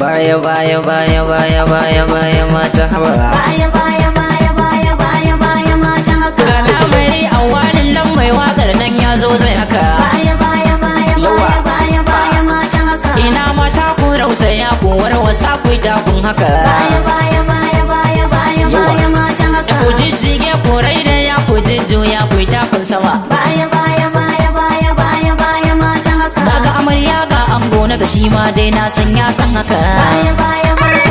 Baya baya baya baya baya baya mata haba. Baya baya baya baya baya baya mata haka. Ga lamari awalin nan mai wakar nan ya zo zai haka. Baya baya baya Yawa. baya baya baya mata haka. Ina mata ku rausaya ku warwasa ku takun haka. Baya baya baya baya baya Yawa. baya mata haka. Ku jijjige ku rairaya ku jujjuya ku takun sama. Baya baya baya baya baya baya mata haka. Daga amarya ga ango na ga shi ma dai na san ya san haka. Baya baya baya.